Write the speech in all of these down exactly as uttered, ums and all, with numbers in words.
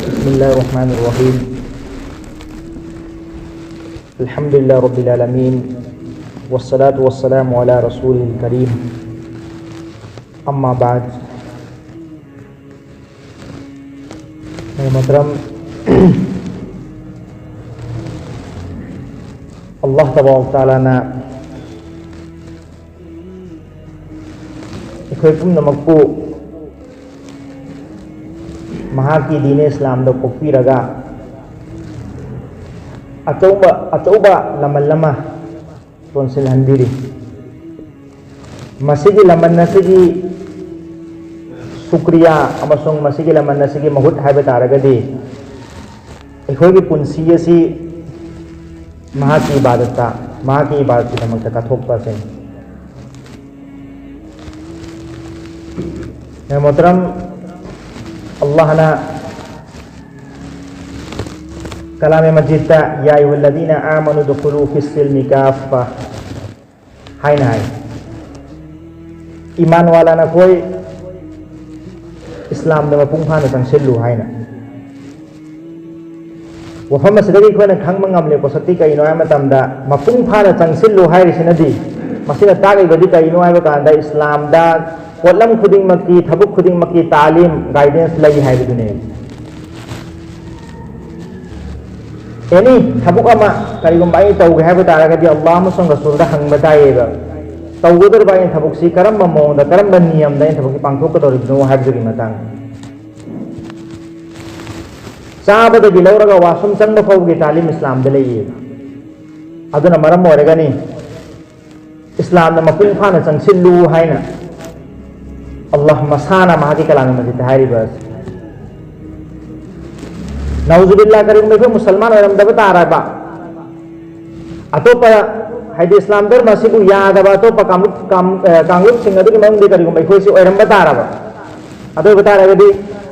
بسم الله الرحمن الرحيم. الحمد لله رب العالمين. والصلاة والسلام على رسوله الكريم. أما بعد. Yang muhtaram, Allah Tabaraka Ta'ala na ꯑꯩꯈꯣꯏ ꯄꯨꯝꯅꯃꯛꯄꯨ ꯃꯍꯥꯛꯀꯤ ꯗꯤꯅꯦ ꯏꯁꯂꯥꯝꯗ ꯄꯣꯛꯄꯤꯔꯒ ꯑꯆꯧꯕ, ꯑꯆꯧꯕ ꯂꯃꯟ ꯑꯃ ꯇꯣꯟꯁꯤꯜꯍꯟꯕꯤꯔꯤ꯫ ꯃꯁꯤꯒꯤ ꯂꯃꯟ ꯑꯁꯤꯒꯤ ꯁꯨꯀ꯭ꯔꯤꯌꯥ ꯑꯃꯁꯨꯡ ꯃꯁꯤꯒꯤ ꯂꯃꯟ ꯑꯁꯤꯒꯤ ꯃꯍꯨꯠ ꯍꯥꯏꯕ ꯇꯥꯔꯒꯗꯤ, ꯑꯩꯈꯣꯏꯒꯤ ꯄꯨꯟꯁꯤ ꯑꯁꯤ ꯃꯍꯥꯛꯀꯤ ꯏꯕꯥꯗꯠꯇ, ꯃꯍꯥꯛꯀꯤ ꯏꯕꯥꯗꯠꯀꯤꯗꯃꯛꯇ ꯀꯠꯊꯣꯛꯄ ꯑꯁꯤꯅꯤ꯫ ꯌꯥ ꯃꯣꯍꯇꯔꯝ, ꯑꯜꯂꯥꯍꯅ ꯀꯂꯥꯃꯦ ꯃꯖꯤꯗꯇ, "ꯌꯥ ꯑꯌꯨꯍꯜꯂꯗꯤꯅ ꯑꯥꯃꯅꯨ ꯗꯨꯈꯨꯂꯨ ꯐꯤꯁ ꯁꯤꯜꯃꯤ ꯀꯥꯐꯥ" ꯍꯥꯏꯅ ꯍꯥꯏ꯫ ꯏꯃꯥꯟ ꯋꯥꯂꯥ ꯅꯈꯣꯏ ꯏꯁꯂꯥꯝꯗ ꯃꯄꯨꯡ ꯐꯥꯅ ꯆꯪꯁꯤꯜꯂꯨ ꯍꯥꯏꯅ꯫ ꯋꯥꯐꯝ ꯑꯁꯤꯗꯒꯤ ꯑꯩꯈꯣꯏꯅ ꯈꯪꯕ ꯉꯝꯂꯤꯕ ꯄꯣꯠꯁꯛꯇꯤ ꯀꯔꯤꯅꯣ ꯍꯥꯏꯕ ꯃꯇꯝꯗ, ꯃꯄꯨꯡ ꯐꯥꯅ ꯆꯪꯁꯤꯜꯂꯨ ꯍꯥꯏꯔꯤꯁꯤꯅꯗꯤ, ꯃꯁꯤꯅ ꯇꯥꯛꯂꯤꯕꯗꯤ ꯀꯔꯤꯅꯣ ꯍꯥꯏꯕ ꯀꯥꯟꯗ, ꯏꯁꯂꯥꯝꯗ ꯄꯣꯠꯂꯝ ꯈꯨꯗꯤꯡꯃꯛꯀꯤ, ꯊꯕꯛ ꯈꯨꯗꯤꯡꯃꯛꯀꯤ ꯇꯥꯂꯤꯝ, ꯒꯥꯏꯗꯦꯟꯁ ꯂꯩ ꯍꯥꯏꯕꯗꯨꯅꯦ꯫ ꯑꯦꯅꯤ ꯊꯕꯛ ꯑꯃ ꯀꯔꯤꯒꯨꯝꯕ ꯑꯩꯅ ꯇꯧꯒꯦ ꯍꯥꯏꯕ ꯇꯥꯔꯒꯗꯤ, ꯑꯜꯂꯥꯍ ꯑꯃꯁꯨꯡ ꯔꯁꯨꯜꯗ ꯍꯪꯕ ꯇꯥꯏꯌꯦꯕ꯫ ꯇꯧꯒꯗꯧꯔꯤꯕ ꯑꯩꯅ ꯊꯕꯛꯁꯤ ꯀꯔꯝꯕ ꯃꯑꯣꯡꯗ, ꯀꯔꯝꯕ ꯅꯤꯌꯝꯗ ꯑꯩꯅ ꯊꯕꯛꯁꯤ ꯄꯥꯡꯊꯣꯛꯀꯗꯧꯔꯤꯕꯅꯣ ꯍꯥꯏꯕꯗꯨꯒꯤ ꯃꯇꯥꯡꯗ꯫ ꯆꯥꯕꯗꯒꯤ ꯂꯧꯔꯒ ꯋꯥꯁꯔꯨꯝ ꯆꯪꯕ ꯐꯥꯎꯕꯒꯤ ꯇꯥꯂꯤꯝ ꯏꯁꯂꯥꯝꯗ ꯂꯩꯌꯦꯕ꯫ ꯑꯗꯨꯅ ꯃꯔꯝ ꯑꯣꯏꯔꯒꯅꯤ ꯏꯁꯂꯥꯝꯗ ꯃꯄꯨꯡ ꯐꯥꯅ ꯆꯪꯁꯤꯜꯂꯨ ꯍꯥꯏꯅ ꯑꯜꯂꯥꯍ ꯃꯁꯥꯅ ꯃꯍꯥꯛꯀꯤ ꯀꯂꯥꯝ ꯃꯖꯤꯗꯇ ꯍꯥꯏꯔꯤꯕ ꯑꯁꯤ꯫ ꯅꯧꯖꯨꯕꯤꯜꯂꯥ, ꯀꯔꯤꯒꯨꯝꯕ ꯑꯩꯈꯣꯏ ꯃꯨꯁꯜꯃꯥꯟ ꯑꯣꯏꯔꯝꯗꯕ ꯇꯥꯔꯕ, ꯑꯇꯣꯞꯄ, ꯍꯥꯏꯗꯤ ꯏꯁꯂꯥꯝ ꯙꯔꯃ ꯑꯁꯤꯕꯨ ꯌꯥꯗꯕ ꯑꯇꯣꯞꯄ ꯀꯥꯡꯂꯨꯞ, ꯀꯥꯡ-, ꯑ, ꯀꯥꯡꯂꯨꯞꯁꯤꯡ ꯑꯗꯨꯒꯤ ꯃꯅꯨꯡꯗ ꯀꯔꯤꯒꯨꯝꯕ ꯑꯩꯈꯣꯏꯁꯤ ꯑꯣꯏꯔꯝꯕ ꯇꯥꯔꯕ, ꯑꯗꯨ ꯑꯣꯏꯕ ꯇꯥꯔꯒꯗꯤ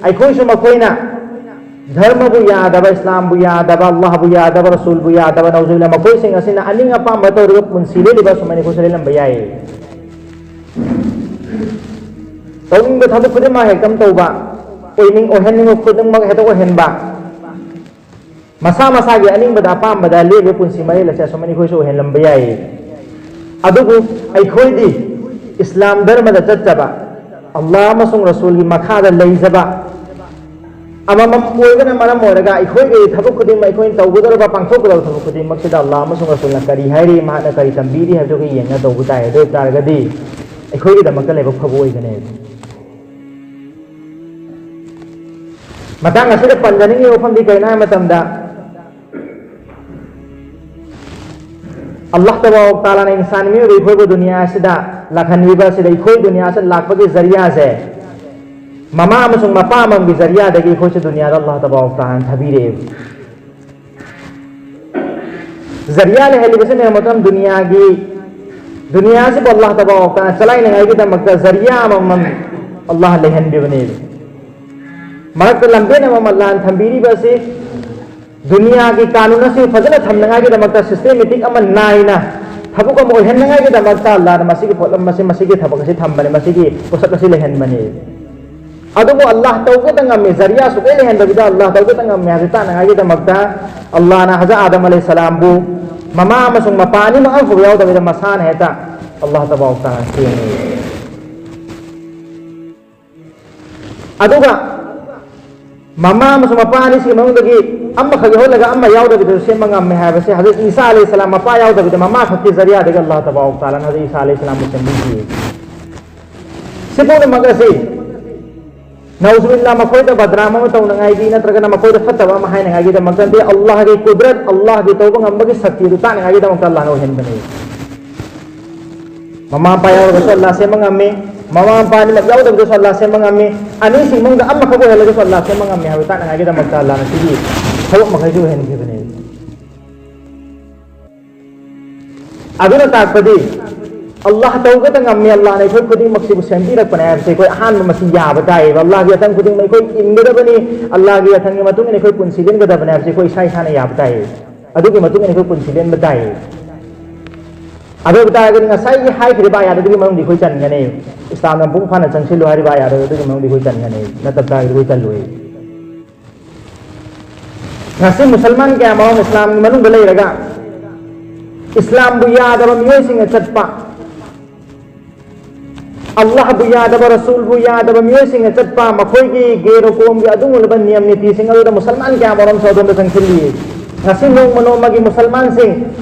ꯑꯩꯈꯣꯏꯁꯨ ꯃꯈꯣꯏꯅ ꯙꯔꯃꯕꯨ ꯌꯥꯗꯕ, ꯏꯁꯂꯥꯝꯕꯨ ꯌꯥꯗꯕ, ꯑꯜꯂꯥꯍꯕꯨ ꯌꯥꯗꯕ, ꯔꯁꯨꯜꯕꯨ ꯌꯥꯗꯕ, ꯅꯧꯖꯨꯕꯤꯜꯂꯥ, ꯃꯈꯣꯏꯁꯤꯡ ꯑꯁꯤꯅ ꯑꯅꯤꯡ ꯑꯄꯥꯝꯕ ꯇꯧꯔꯒ ꯄꯨꯟꯁꯤ ꯂꯦꯜꯂꯤꯕ ꯑꯁꯨꯃꯥꯏꯅ ꯑꯩꯈꯣꯏꯁꯨ ꯂꯦꯜꯂꯝꯕ ꯌꯥꯏ꯫ ꯇꯧꯅꯤꯡꯕ ꯊꯕꯛ ꯈꯨꯗꯤꯡꯃꯛ ꯍꯦꯛꯇ ꯇꯧꯕ, ꯑꯣꯏꯅꯤꯡ ꯑꯣꯏꯍꯟꯅꯤꯡꯕ ꯈꯨꯗꯤꯡꯃꯛ ꯍꯦꯛꯇ ꯑꯣꯏꯍꯟꯕ, ꯃꯁꯥ ꯃꯁꯥꯒꯤ ꯑꯅꯤꯡꯕꯗ ꯑꯄꯥꯝꯕꯗ ꯂꯦꯞꯄ ꯄꯨꯟꯁꯤ ꯃꯔꯦꯜ ꯑꯁꯦ ꯑꯁꯨꯃꯥꯏꯅ ꯑꯩꯈꯣꯏꯁꯨ ꯑꯣꯏꯍꯜꯂꯝꯕ ꯌꯥꯏ꯫ ꯑꯗꯨꯕꯨ ꯑꯩꯈꯣꯏꯗꯤ ꯏꯁꯂꯥꯝ ꯙꯔꯃꯗ ꯆꯠꯆꯕ, ꯑꯜꯂꯥꯍ ꯑꯃꯁꯨꯡ ꯔꯁꯨꯜꯒꯤ ꯃꯈꯥꯗ ꯂꯩꯖꯕ ꯑꯃꯃꯝ ꯑꯣꯏꯕꯅ ꯃꯔꯝ ꯑꯣꯏꯔꯒ ꯑꯩꯈꯣꯏꯒꯤ ꯊꯕꯛ ꯈꯨꯗꯤꯡꯃꯛ, ꯑꯩꯈꯣꯏꯅ ꯇꯧꯒꯗꯧꯔꯕ, ꯄꯥꯡꯊꯣꯛꯀꯗꯧꯔꯕ ꯊꯕꯛ ꯈꯨꯗꯤꯡꯃꯛꯁꯤꯗ ꯑꯜꯂꯥꯍ ꯑꯃꯁꯨꯡ ꯔꯁꯨꯜꯅ ꯀꯔꯤ ꯍꯥꯏꯔꯤ, ꯃꯍꯥꯛꯅ ꯀꯔꯤ ꯇꯝꯕꯤꯔꯤ ꯍꯥꯏꯕꯗꯨ ꯑꯩꯈꯣꯏ ꯌꯦꯡꯒꯗꯧꯕ ꯇꯥꯏ꯫ ꯑꯗꯨ ꯑꯣꯏ ꯇꯥꯔꯒꯗꯤ ꯑꯩꯈꯣꯏꯒꯤꯗꯃꯛꯇ ꯂꯥꯏꯕꯛ ꯐꯕ ꯑꯣꯏꯒꯅꯦꯕ꯫ ꯃꯇꯥꯡ ꯑꯁꯤꯗ ꯄꯟꯖꯅꯤꯡꯉꯤꯕ ꯋꯥꯐꯝꯗꯤ ꯀꯔꯤꯅꯣ ꯍꯥꯏꯕ ꯃꯇꯝꯗ, ꯑꯜꯂꯥꯍ ꯇꯕꯥꯔꯛ ꯇꯥꯂꯥꯅ ꯏꯟꯁꯥꯟ ꯃꯤꯑꯣꯏꯕ ꯑꯩꯈꯣꯏꯕꯨ ꯗꯨꯅꯤꯌꯥ ꯑꯁꯤꯗ ꯂꯥꯛꯍꯟꯕꯤꯕ ꯑꯁꯤꯗ, ꯑꯩꯈꯣꯏ ꯗꯨꯅꯤꯌꯥ ꯑꯁꯤꯗ ꯂꯥꯛꯄꯒꯤ ꯖꯔꯤꯌꯥꯁꯦ ꯃꯃꯥ ꯑꯃꯁꯨꯡ ꯃꯄꯥ ꯑꯃꯃꯝꯒꯤ ꯖꯔꯤꯌꯥꯗꯒꯤ ꯑꯩꯈꯣꯏꯁꯦ ꯗꯨꯅꯤꯌꯥꯗ ꯑꯜꯂꯥꯍ ꯇꯕꯥꯔꯛ ꯇꯥꯂꯥꯅ ꯊꯥꯕꯤꯔꯛꯑꯦꯕ꯫ ꯖꯔꯤꯌꯥ ꯂꯩꯍꯜꯂꯤꯕꯁꯤꯅ ꯃꯇꯝ ꯗꯨꯅꯤꯌꯥꯒꯤ, ꯗꯨꯅꯤꯌꯥꯁꯤꯕꯨ ꯑꯜꯂꯥꯍ ꯇꯕꯥꯔꯛ ꯇꯥꯂꯥ ꯆꯂꯥꯏꯅꯉꯥꯏꯒꯤꯗꯃꯛꯇ ꯖꯔꯤꯌꯥ ꯑꯃꯃꯝ ꯑꯜꯂꯥꯍ ꯂꯩꯍꯟꯕꯤꯕꯅꯦꯕ꯫ ꯃꯔꯛꯇ ꯂꯝꯕꯦꯟ ꯑꯃꯃꯝ ꯑꯜꯂꯥꯍꯅ ꯊꯝꯕꯤꯔꯤꯕ ꯑꯁꯤ ꯗꯨꯅꯤꯌꯥꯒꯤ ꯀꯥꯅꯨꯟ ꯑꯁꯤ ꯐꯖꯅ ꯊꯝꯅꯉꯥꯏꯒꯤꯗꯃꯛꯇ, ꯁꯤꯁꯇꯦꯃꯦꯇꯤꯛ ꯑꯃ ꯅꯥꯏꯅ ꯊꯕꯛ ꯑꯃ ꯑꯣꯏꯍꯟꯅꯉꯥꯏꯒꯤꯗꯃꯛꯇ ꯑꯜꯂꯥꯍꯅ ꯃꯁꯤꯒꯤ ꯄꯣꯠꯂꯝ ꯑꯁꯤ, ꯃꯁꯤꯒꯤ ꯊꯕꯛ ꯑꯁꯤ ꯊꯝꯕꯅꯤ, ꯃꯁꯤꯒꯤ ꯄꯣꯠꯁꯛ ꯑꯁꯤ ꯂꯩꯍꯟꯕꯅꯤ꯫ ꯑꯗꯨꯕꯨ ꯑꯜꯂꯥꯍ ꯇꯧꯕꯇ ꯉꯝꯃꯤ, ꯖꯔꯤꯌꯥ ꯁꯨꯛꯂꯩ ꯂꯩꯍꯟꯗꯕꯤꯗ ꯑꯜꯂꯥꯍ ꯇꯧꯕꯇ ꯉꯝꯃꯤ ꯍꯥꯏꯕꯁꯤ ꯇꯥꯛꯅꯉꯥꯏꯒꯤꯗꯃꯛꯇ ꯑꯜꯂꯥꯍꯅ ꯍꯖꯔꯠ ꯑꯥꯗꯝ ꯑꯂꯩꯍꯤꯁꯁꯂꯥꯝꯕꯨ ꯃꯃꯥ ꯑꯃꯁꯨꯡ ꯃꯄꯥ ꯑꯅꯤꯃꯛ ꯑꯃꯐꯥꯎ ꯌꯥꯎꯗꯕꯤꯗ ꯃꯁꯥꯅ ꯍꯦꯛꯇ ꯑꯜꯂꯥꯍ ꯇꯕꯥꯔꯛ ꯇꯥꯂꯥ ꯁꯦꯝꯃꯤ꯫ ꯑꯗꯨꯒ ꯃꯃꯥ ꯑꯃꯁꯨꯡ ꯃꯄꯥ ꯑꯅꯤꯁꯤꯒꯤ ꯃꯅꯨꯡꯗꯒꯤ ꯑꯃꯈꯛ ꯌꯥꯎꯍꯜꯂꯒ ꯑꯃ ꯌꯥꯎꯗꯕꯤꯗꯁꯨ ꯁꯦꯝꯕ ꯉꯝꯃꯦ ꯍꯥꯏꯕꯁꯦ ꯍꯖꯔꯠ ꯏꯁꯥ ꯑꯂꯩꯍꯤꯁꯁꯂꯥꯝ ꯃꯄꯥ ꯌꯥꯎꯗꯕꯤꯗ ꯃꯃꯥ ꯈꯛꯀꯤ ꯖꯔꯤꯌꯥꯗꯒꯤ ꯑꯜꯂꯥꯍ ꯇꯕꯥꯔꯛ ꯇꯥꯂꯥꯅ ꯍꯖꯔꯠ ꯏꯁꯥ ꯑꯂꯩꯍꯤꯁꯁꯂꯥꯝꯕꯨ ꯁꯦꯝꯕꯤꯈꯤ꯫ ꯁꯤ ꯄꯨꯝꯅꯃꯛ ꯑꯁꯤ ꯅꯧꯖꯨꯕꯤꯜꯂꯥ ꯃꯈꯣꯏꯗ ꯕꯗꯅꯥꯝ ꯑꯃ ꯇꯧꯅꯉꯥꯏꯒꯤ ꯅꯠꯇ꯭ꯔꯒꯅ ꯃꯈꯣꯏꯗ ꯐꯠꯇꯕ ꯑꯃ ꯍꯥꯏꯅꯉꯥꯏꯒꯤꯗꯃꯛꯇꯗꯤ ꯑꯜꯂꯥꯍꯒꯤ ꯀꯨꯗꯔꯠ, ꯑꯜꯂꯥꯍꯒꯤ ꯇꯧꯕ ꯉꯝꯕꯒꯤ ꯁꯛꯇꯤ ꯑꯗꯨ ꯇꯥꯛꯅꯉꯥꯏꯒꯤꯗꯃꯛꯇ ꯑꯜꯂꯥꯍꯅ ꯑꯣꯏꯍꯟꯕꯅꯤ꯫ ꯃꯃꯥ ꯃꯄꯥ ꯌꯥꯎꯔꯒꯁꯨ ꯑꯜꯂꯥꯍ ꯁꯦꯝꯕ ꯉꯝꯃꯤ, ꯃꯃꯥ ꯃꯄꯥ ꯑꯅꯤꯃꯛ ꯌꯥꯎꯗꯕꯗꯁꯨ ꯑꯜꯂꯥꯍ ꯁꯦꯝꯕ ꯉꯝꯃꯤ, ꯑꯅꯤꯁꯤꯒꯤ ꯃꯅꯨꯡꯗ ꯑꯃꯈꯛ ꯑꯣꯏꯍꯜꯂꯒꯁꯨ ꯑꯜꯂꯥꯍ ꯁꯦꯝꯕ ꯉꯝꯃꯤ ꯍꯥꯏꯕ ꯇꯥꯛꯅꯉꯥꯏꯒꯤꯗꯃꯛꯇ ꯑꯜꯂꯥꯍꯅ ꯁꯤꯒꯤ ꯊꯕꯛ ꯃꯈꯩꯁꯤ ꯑꯣꯏꯍꯟꯈꯤꯕꯅꯤ꯫ ꯑꯗꯨꯅ ꯇꯥꯛꯄꯗꯤ ꯑꯜꯂꯥꯍ ꯇꯧꯒꯗ ꯉꯝꯃꯤ, ꯑꯜꯂꯥꯍꯅ ꯑꯩꯈꯣꯏ ꯈꯨꯗꯤꯡꯃꯛꯁꯤꯕꯨ ꯁꯦꯝꯕꯤꯔꯛꯄꯅꯦ ꯍꯥꯏꯕꯁꯦ ꯑꯩꯈꯣꯏ ꯑꯍꯥꯟꯕ ꯃꯁꯤ ꯌꯥꯕ ꯇꯥꯏꯌꯦꯕ꯫ ꯑꯜꯂꯥꯍꯒꯤ ꯑꯊꯪ ꯈꯨꯗꯤꯡꯃꯛ ꯑꯩꯈꯣꯏ ꯏꯟꯒꯗꯕꯅꯤ, ꯑꯜꯂꯥꯍꯒꯤ ꯑꯊꯪꯒꯤ ꯃꯇꯨꯡ ꯏꯟꯅ ꯑꯩꯈꯣꯏ ꯄꯨꯟꯁꯤ ꯂꯦꯟꯒꯗꯕꯅꯦ ꯍꯥꯏꯕꯁꯦ ꯑꯩꯈꯣꯏ ꯏꯁꯥ ꯏꯁꯥꯅ ꯌꯥꯕ ꯇꯥꯏꯌꯦ꯫ ꯑꯗꯨꯒꯤ ꯃꯇꯨꯡ ꯏꯟꯅ ꯑꯩꯈꯣꯏ ꯄꯨꯟꯁꯤ ꯂꯦꯟꯕ ꯇꯥꯏꯌꯦ꯫ ꯑꯗꯨ ꯑꯣꯏꯕ ꯇꯥꯔꯒꯗꯤ ꯉꯁꯥꯏꯒꯤ ꯍꯥꯏꯈ꯭ꯔꯤꯕ ꯑꯥꯌꯥꯠ ꯑꯗꯨꯒꯤ ꯃꯅꯨꯡꯗ ꯑꯩꯈꯣꯏ ꯆꯟꯒꯅꯤ꯫ ꯏꯁꯂꯥꯝꯗ ꯃꯄꯨꯡ ꯐꯥꯅ ꯆꯪꯁꯤꯜꯂꯨ ꯍꯥꯏꯔꯤꯕ ꯑꯥꯌꯥꯠ ꯑꯗꯨꯒꯤ ꯃꯅꯨꯡꯗ ꯑꯩꯈꯣꯏ ꯆꯟꯒꯅꯤ꯫ ꯅꯠꯇꯕ ꯇꯥꯔꯒꯗꯤ ꯑꯩꯈꯣꯏ ꯆꯜꯂꯣꯏ꯫ ꯉꯁꯤ ꯃꯨꯁꯜꯃꯥꯟ ꯀꯌꯥ ꯃꯔꯨꯝ ꯏꯁꯂꯥꯝꯒꯤ ꯃꯅꯨꯡꯗ ꯂꯩꯔꯒ ꯏꯁꯂꯥꯝꯕꯨ ꯌꯥꯗꯕ ꯃꯤꯑꯣꯏꯁꯤꯡꯅ ꯆꯠꯄ, ꯑꯜꯂꯥꯍꯕꯨ ꯌꯥꯗꯕ, ꯔꯁꯨꯜꯕꯨ ꯌꯥꯗꯕ ꯃꯤꯑꯣꯏꯁꯤꯡꯅ ꯆꯠꯄ ꯃꯈꯣꯏꯒꯤ ꯒꯦꯔꯣꯀꯣꯝꯒꯤ ꯑꯗꯨꯒꯨꯝꯂꯕ ꯅꯤꯌꯝ ꯅꯤꯇꯤꯁꯤꯡ ꯑꯗꯨꯗ ꯃꯨꯁꯜꯃꯥꯟ ꯀꯌꯥ ꯃꯔꯨꯝꯁꯨ ꯑꯗꯣꯝꯗ ꯆꯪꯁꯤꯜꯂꯤ꯫ ꯉꯁꯤ ꯅꯣꯡꯃ ꯅꯣꯡꯃꯒꯤ ꯃꯨꯁꯜꯃꯥꯟꯁꯤꯡ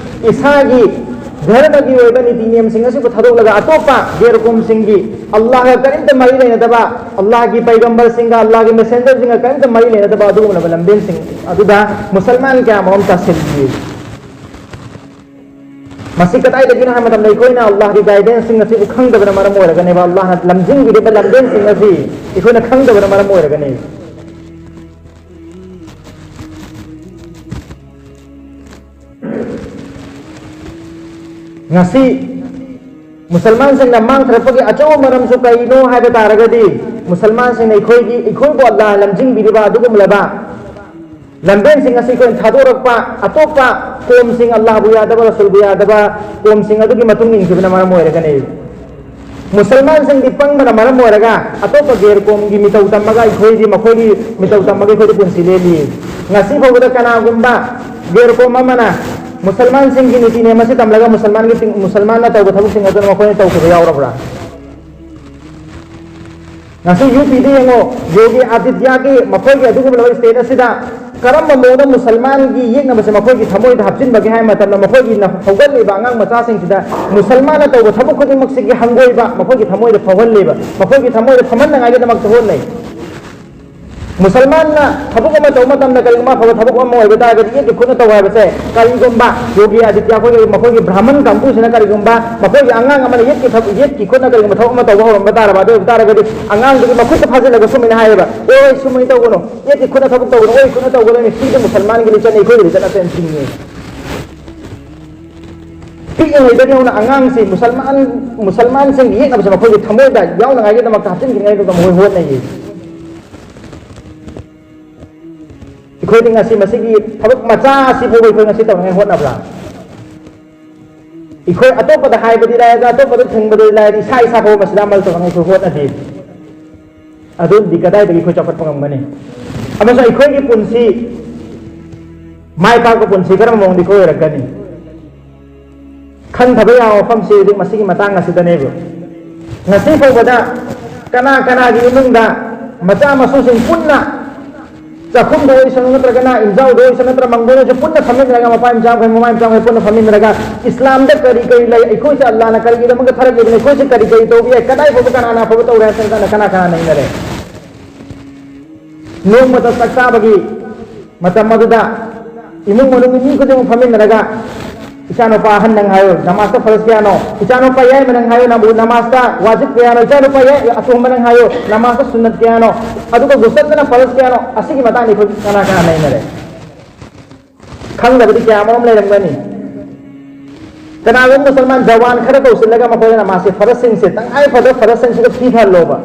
ꯏꯁꯥꯒꯤ ꯙꯔꯃꯒꯤ ꯑꯣꯏꯕ ꯅꯤꯇꯤ ꯅꯤꯌꯝꯁꯤꯡ ꯑꯁꯤꯕꯨ ꯊꯥꯗꯣꯛꯂꯒ ꯑꯇꯣꯞꯄ ꯒꯦꯔꯣꯀꯣꯝꯁꯤꯡꯒꯤ, ꯑꯜꯂꯥꯍꯒ ꯀꯔꯤꯝꯇ ꯃꯔꯤ ꯂꯩꯅꯗꯕ, ꯑꯜꯂꯥꯍꯒꯤ ꯄꯩꯒꯝꯕꯔꯁꯤꯡꯒ, ꯑꯜꯂꯥꯍꯒꯤ ꯃꯦꯁꯦꯟꯖꯔꯁꯤꯡꯒ ꯀꯔꯤꯝꯇ ꯃꯔꯤ ꯂꯩꯅꯗꯕ ꯑꯗꯨꯒꯨꯝꯂꯕ ꯂꯝꯕꯦꯟꯁꯤꯡ ꯑꯗꯨꯗ ꯃꯨꯁꯜꯃꯥꯟ ꯀꯌꯥ ꯃꯔꯨꯝ ꯇꯥꯁꯤꯜꯂꯤ꯫ ꯃꯁꯤ ꯀꯗꯥꯏꯗꯒꯤꯅꯣ ꯍꯥꯏꯕ ꯃꯇꯝꯗ ꯑꯩꯈꯣꯏꯅ ꯑꯜꯂꯥꯍꯒꯤ ꯒꯥꯏꯗꯦꯟꯁꯁꯤꯡ ꯑꯁꯤꯕꯨ ꯈꯪꯗꯕꯅ ꯃꯔꯝ ꯑꯣꯏꯔꯒꯅꯦꯕ, ꯑꯜꯂꯥꯍꯅ ꯂꯝꯖꯤꯡꯕꯤꯔꯤꯕ ꯂꯝꯕꯦꯟꯁꯤꯡ ꯑꯁꯤ ꯑꯩꯈꯣꯏꯅ ꯈꯪꯗꯕꯅ ꯃꯔꯝ ꯑꯣꯏꯔꯒꯅꯤ꯫ ꯉꯁꯤ ꯃꯨꯁꯜꯃꯥꯟꯁꯤꯡꯅ ꯃꯥꯡꯊꯔꯛꯄꯒꯤ ꯑꯆꯧꯕ ꯃꯔꯝꯁꯨ ꯀꯔꯤꯅꯣ ꯍꯥꯏꯕ ꯇꯥꯔꯒꯗꯤ, ꯃꯨꯁꯜꯃꯥꯟꯁꯤꯡꯅ ꯑꯩꯈꯣꯏꯒꯤ, ꯑꯩꯈꯣꯏꯕꯨ ꯑꯜꯂꯥꯍ ꯂꯝꯖꯤꯡꯕꯤꯔꯤꯕ ꯑꯗꯨꯒꯨꯝꯂꯕ ꯂꯝꯕꯦꯟꯁꯤꯡ ꯑꯁꯤ ꯑꯩꯈꯣꯏꯅ ꯊꯥꯗꯣꯔꯛꯄ ꯑꯇꯣꯞꯄ ꯀꯣꯝꯁꯤꯡ, ꯑꯜꯂꯥꯍꯕꯨ ꯌꯥꯗꯕ, ꯔꯁꯨꯜꯕꯨ ꯌꯥꯗꯕ ꯀꯣꯝꯁꯤꯡ ꯑꯗꯨꯒꯤ ꯃꯇꯨꯡ ꯏꯟꯈꯤꯕꯅ ꯃꯔꯝ ꯑꯣꯏꯔꯒꯅꯤ꯫ ꯃꯨꯁꯜꯃꯥꯟꯁꯤꯡꯗꯤ ꯄꯪꯕꯅ ꯃꯔꯝ ꯑꯣꯏꯔꯒ ꯑꯇꯣꯞꯄ ꯒꯦꯔ ꯀꯣꯝꯒꯤ ꯃꯤꯇꯧ ꯇꯝꯃꯒ ꯑꯩꯈꯣꯏꯗꯤ ꯃꯈꯣꯏꯒꯤ ꯃꯤꯇꯧ ꯇꯝꯃꯒ ꯑꯩꯈꯣꯏꯗꯤ ꯄꯨꯟꯁꯤ ꯂꯦꯜꯂꯤ꯫ ꯉꯁꯤ ꯐꯥꯎꯕꯗ ꯀꯅꯥꯒꯨꯝꯕ ꯒꯦꯔ ꯀꯣꯝ ꯑꯃꯅ ꯃꯨꯁꯜꯃꯥꯟꯁꯤꯡꯒꯤ ꯅꯤꯇꯤ ꯅꯤꯌꯝ ꯑꯁꯤ ꯇꯝꯂꯒ ꯃꯨꯁꯜꯃꯥꯟꯒꯤ, ꯃꯨꯁꯜꯃꯥꯟꯅ ꯇꯧꯕ ꯊꯕꯛꯁꯤꯡ ꯑꯗꯨ ꯃꯈꯣꯏꯅ ꯇꯧꯈꯤꯕ ꯌꯥꯎꯔꯕ꯭ꯔꯥ? ꯉꯁꯤ ꯌꯨ ꯄꯤꯗ ꯌꯦꯡꯉꯣ, ꯌꯣꯒꯤ ꯑꯥꯗꯤꯇ꯭ꯌꯒꯤ ꯃꯈꯣꯏꯒꯤ ꯑꯗꯨꯒꯨꯝꯂꯕ ꯁ꯭ꯇꯦꯠ ꯑꯁꯤꯗ ꯀꯔꯝꯕ ꯃꯑꯣꯡꯗ ꯃꯨꯁꯜꯃꯥꯟꯒꯤ ꯌꯦꯛꯅꯕꯁꯦ ꯃꯈꯣꯏꯒꯤ ꯊꯃꯣꯏꯗ ꯍꯥꯞꯆꯤꯟꯕꯒꯦ ꯍꯥꯏꯕ ꯃꯇꯝꯗ, ꯃꯈꯣꯏꯒꯤ ꯅ-, ꯍꯧꯒꯠꯂꯤꯕ ꯑꯉꯥꯡ ꯃꯆꯥꯁꯤꯡꯁꯤꯗ ꯃꯨꯁꯜꯃꯥꯟꯅ ꯇꯧꯕ ꯊꯕꯛ ꯈꯨꯗꯤꯡꯃꯛꯁꯤꯒꯤ ꯍꯪꯒꯣꯏꯕ ꯃꯈꯣꯏꯒꯤ ꯊꯃꯣꯏꯗ ꯐꯥꯎꯍꯜꯂꯦꯕ, ꯃꯈꯣꯏꯒꯤ ꯊꯃꯣꯏꯗ ꯐꯝꯍꯟꯅꯉꯥꯏꯒꯤꯗꯃꯛꯇ ꯍꯣꯠꯅꯩ꯫ ꯃꯨꯁꯜꯃꯥꯟꯅ ꯊꯕꯛ ꯑꯃ ꯇꯧꯕ ꯃꯇꯝꯗ ꯀꯔꯤꯒꯨꯝꯕ ꯑꯐꯕ ꯊꯕꯛ ꯑꯃ ꯑꯣꯏꯕ ꯇꯥꯔꯒꯗꯤ ꯌꯦꯠꯀꯤ ꯈꯨꯠꯅ ꯇꯧ ꯍꯥꯏꯕꯁꯦ, ꯀꯔꯤꯒꯨꯝꯕ ꯌꯣꯒꯤ ꯑꯥꯗꯤꯇ꯭ꯌ ꯑꯩꯈꯣꯏꯒꯤ, ꯃꯈꯣꯏꯒꯤ ꯕ꯭ꯔꯥꯍꯃꯟ ꯀꯥꯡꯕꯨꯁꯤꯅ ꯀꯔꯤꯒꯨꯝꯕ ꯃꯈꯣꯏꯒꯤ ꯑꯉꯥꯡ ꯑꯃꯅ ꯌꯦꯠꯀꯤ ꯊꯕꯛ, ꯌꯦꯠꯀꯤ ꯈꯨꯠꯅ ꯀꯔꯤꯒꯨꯝꯕ ꯊꯕꯛ ꯑꯃ ꯇꯧꯕ ꯍꯧꯔꯝꯕ ꯇꯥꯔꯕ, ꯑꯗꯨ ꯑꯣꯏꯕ ꯇꯥꯔꯒꯗꯤ ꯑꯉꯥꯡꯗꯨꯒꯤ ꯃꯈꯨꯠꯇ ꯐꯥꯖꯤꯜꯂꯒ ꯁꯨꯃꯥꯏꯅ ꯍꯥꯏꯌꯦꯕ, "ꯑꯣꯏ, ꯁꯨꯃꯥꯏꯅ ꯇꯧꯒꯅꯨ, ꯌꯦꯠꯀꯤ ꯈꯨꯠꯅ ꯊꯕꯛ ꯇꯧꯒꯅꯨ, ꯑꯣꯏ ꯈꯨꯠꯅ ꯇꯧꯒꯗꯕꯅꯤ", ꯁꯤꯗ ꯃꯨꯁꯜꯃꯥꯟꯒꯤ ꯂꯤꯆꯠꯅꯤ, ꯑꯩꯈꯣꯏꯒꯤ ꯂꯤꯆꯠ ꯅꯠꯇꯦꯅ ꯊꯤꯡꯉꯤ꯫ ꯄꯤꯛꯂꯤꯉꯩꯗꯒꯤ ꯍꯧꯅ ꯑꯉꯥꯡꯁꯤ ꯃꯨꯁꯜꯃꯥꯟ, ꯃꯨꯁꯜꯃꯥꯟꯁꯤꯡꯒꯤ ꯌꯦꯛꯅꯕꯁꯦ ꯃꯈꯣꯏꯒꯤ ꯊꯃꯣꯏꯗ ꯌꯥꯎꯅꯉꯥꯏꯒꯤꯗꯃꯛꯇ ꯍꯥꯞꯆꯤꯟꯈꯤꯅꯉꯥꯏꯒꯤꯗꯃꯛꯇ ꯃꯈꯣꯏ ꯍꯣꯠꯅꯩꯌꯦ꯫ ꯑꯩꯈꯣꯏꯗꯤ ꯉꯁꯤ ꯃꯁꯤꯒꯤ ꯊꯕꯛ ꯃꯆꯥ ꯑꯁꯤꯕꯨ ꯑꯩꯈꯣꯏ ꯉꯁꯤ ꯇꯧꯅꯉꯥꯏ ꯍꯣꯠꯅꯕ꯭ꯔꯥ? ꯑꯩꯈꯣꯏ ꯑꯇꯣꯞꯄꯗ ꯍꯥꯏꯕꯗꯤ ꯂꯥꯏꯔꯗ, ꯑꯇꯣꯞꯄꯗ ꯊꯤꯡꯕꯗꯤ ꯂꯥꯏꯔꯗ, ꯏꯁꯥ ꯏꯁꯥ ꯐꯥꯎꯕ ꯃꯁꯤꯗ ꯑꯃꯜ ꯇꯧꯅꯉꯥꯏ ꯑꯩꯈꯣꯏ ꯍꯣꯠꯅꯗꯦ꯫ ꯑꯗꯨꯗꯤ ꯀꯗꯥꯏꯗꯒꯤ ꯑꯩꯈꯣꯏ ꯆꯥꯎꯈꯠꯄ ꯉꯝꯒꯅꯤ? ꯑꯃꯁꯨꯡ ꯑꯩꯈꯣꯏꯒꯤ ꯄꯨꯟꯁꯤ ꯃꯥꯏ ꯄꯥꯛꯄ ꯄꯨꯟꯁꯤ ꯀꯔꯝꯕ ꯃꯑꯣꯡꯗ ꯑꯩꯈꯣꯏ ꯑꯣꯏꯔꯛꯀꯅꯤ? ꯈꯟꯊꯕ ꯌꯥꯕ ꯋꯥꯐꯝꯁꯤ ꯍꯧꯖꯤꯛ ꯃꯁꯤꯒꯤ ꯃꯇꯥꯡ ꯑꯁꯤꯗꯅꯦꯕ꯫ ꯉꯁꯤ ꯐꯥꯎꯕꯗ ꯀꯅꯥ ꯀꯅꯥꯒꯤ ꯏꯃꯨꯡꯗ ꯃꯆꯥ ꯃꯁꯨꯁꯤꯡ ꯄꯨꯟꯅ ꯆꯥꯛꯈꯨꯝꯗ ꯑꯣꯏꯁꯅꯨ, ꯅꯠꯇ꯭ꯔꯒꯅ ꯏꯟꯖꯥꯎꯗ ꯑꯣꯏꯁꯅꯨ, ꯅꯠꯇ꯭ꯔꯒ ꯃꯪꯒꯣꯜꯗ ꯑꯣꯏꯁꯅꯨ, ꯄꯨꯟꯅ ꯐꯝꯃꯤꯟꯅꯔꯒ, ꯃꯄꯥ ꯃꯆꯥ ꯃꯈꯩ, ꯃꯃꯥ ꯃꯆꯥ ꯃꯈꯩ ꯄꯨꯟꯅ ꯐꯝꯃꯤꯟꯅꯔꯒ ꯏꯁꯂꯥꯝꯗ ꯀꯔꯤ ꯀꯔꯤ ꯂꯩ, ꯑꯩꯈꯣꯏꯁꯦ ꯑꯜꯂꯥꯍꯅ ꯀꯔꯤꯒꯤꯗꯃꯛꯇ ꯊꯥꯔꯛꯂꯤꯕꯅꯤ, ꯑꯩꯈꯣꯏꯁꯦ ꯀꯔꯤ ꯀꯔꯤ ꯇꯧꯕ ꯌꯥꯏ, ꯀꯗꯥꯏ ꯐꯥꯎꯕ ꯀꯅꯥꯅ ꯑꯐꯕ ꯇꯧꯔꯦ ꯍꯥꯏꯕ ꯀꯅꯥ ꯀꯅꯥ ꯅꯩꯅꯔꯦ? ꯅꯣꯡꯃꯇ ꯆꯥꯛ ꯆꯥꯕꯒꯤ ꯃꯇꯝ ꯑꯗꯨꯗ ꯏꯃꯨꯡ ꯃꯅꯨꯡꯒꯤ ꯃꯤ ꯈꯨꯗꯤꯡꯃꯛ ꯐꯝꯃꯤꯟꯅꯔꯒ, "ꯏꯆꯥꯅꯨꯄꯥ ꯑꯍꯟ ꯅꯪ ꯍꯥꯏꯌꯨ, ꯅꯃꯥꯖꯇ ꯐꯔꯁ ꯀꯌꯥꯅꯣ? ꯏꯆꯥꯅꯨꯄꯥ ꯌꯥꯏꯃ ꯅꯪ ꯍꯥꯏꯌꯨ, ꯅꯪꯕꯨ ꯅꯃꯥꯖꯇ ꯋꯥꯖꯤꯕ ꯀꯌꯥꯅꯣ? ꯏꯆꯥꯅꯨꯄꯥ ꯌꯥꯏ-, ꯑꯇꯣꯝꯕ ꯅꯪ ꯍꯥꯏꯌꯨ, ꯅꯃꯥꯖꯇ ꯁꯨꯟꯅꯠ ꯀꯌꯥꯅꯣ? ꯑꯗꯨꯒ ꯒꯨꯁꯜꯗꯅ ꯐꯔꯁ ꯀꯌꯥꯅꯣ?" ꯑꯁꯤꯒꯤ ꯃꯇꯥꯡꯗ ꯑꯩꯈꯣꯏ ꯀꯅꯥ ꯀꯅꯥ ꯅꯩꯅꯔꯦ? ꯈꯪꯗꯕꯗꯤ ꯀꯌꯥ ꯑꯃꯔꯣꯝ ꯂꯩꯔꯝꯒꯅꯤ꯫ ꯀꯅꯥꯒꯨꯝꯕ ꯃꯨꯁꯜꯃꯥꯟ ꯖꯋꯥꯟ ꯈꯔ ꯀꯧꯁꯤꯜꯂꯒ ꯃꯈꯣꯏꯅ ꯃꯥꯁꯦ ꯐꯔꯁꯁꯤꯡꯁꯦ, ꯇꯉꯥꯏ ꯐꯗꯕ ꯐꯔꯁꯁꯤꯡꯁꯤꯒ ꯊꯤꯊꯍꯜꯂꯣꯕ꯫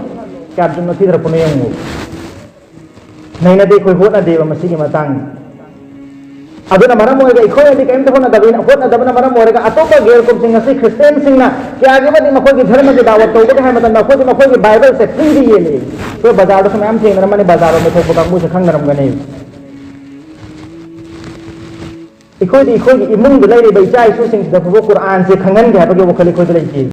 ꯀꯌꯥꯝ ꯆꯨꯝꯅ ꯊꯤꯊꯔꯛꯄꯅꯣ ꯌꯦꯡꯉꯨ꯫ ꯅꯩꯅꯗꯦ, ꯑꯩꯈꯣꯏ ꯍꯣꯠꯅꯗꯦꯕ ꯃꯁꯤꯒꯤ ꯃꯇꯥꯡꯗ꯫ ꯑꯗꯨꯅ ꯃꯔꯝ ꯑꯣꯏꯔꯒ ꯑꯩꯈꯣꯏꯅꯗꯤ ꯀꯔꯤꯝꯇ ꯍꯣꯠꯅꯗꯕꯅꯤꯅ, ꯍꯣꯠꯅꯗꯕꯅ ꯃꯔꯝ ꯑꯣꯏꯔꯒ ꯑꯇꯣꯞꯄ ꯒꯦꯔ ꯀꯨꯝꯁꯤꯡ ꯑꯁꯤ ꯈ꯭ꯔꯤꯁꯇꯤꯌꯥꯟꯁꯤꯡꯅ ꯀꯌꯥꯒꯤ ꯃꯇꯤꯛ ꯃꯈꯣꯏꯒꯤ ꯙꯔꯃꯒꯤ ꯗꯥꯋꯠ ꯇꯧꯕꯒꯦ ꯍꯥꯏꯕ ꯃꯇꯝꯗ ꯑꯩꯈꯣꯏꯗꯤ ꯃꯈꯣꯏꯒꯤ ꯕꯥꯏꯕꯜꯁꯦ ꯐ꯭ꯔꯤꯗ ꯌꯦꯜꯂꯤ꯫ ꯑꯩꯈꯣꯏ ꯕꯖꯥꯔꯗꯁꯨ ꯃꯌꯥꯝ ꯊꯦꯡꯅꯔꯝꯃꯅꯤ, ꯕꯖꯥꯔ ꯔꯣꯝꯗ ꯊꯣꯛꯄ ꯀꯥꯡꯕꯨꯁꯦ ꯈꯪꯅꯔꯝꯒꯅꯤ꯫ ꯑꯩꯈꯣꯏꯗꯤ ꯑꯩꯈꯣꯏꯒꯤ ꯏꯃꯨꯡꯗ ꯂꯩꯔꯤꯕ ꯏꯆꯥ ꯏꯁꯨꯁꯤꯡꯁꯤꯗ ꯐꯥꯎꯕ ꯀꯨꯔꯥꯟꯁꯦ ꯈꯪꯍꯟꯒꯦ ꯍꯥꯏꯕꯒꯤ ꯋꯥꯈꯜ ꯑꯩꯈꯣꯏꯗ ꯂꯩꯇꯦ꯫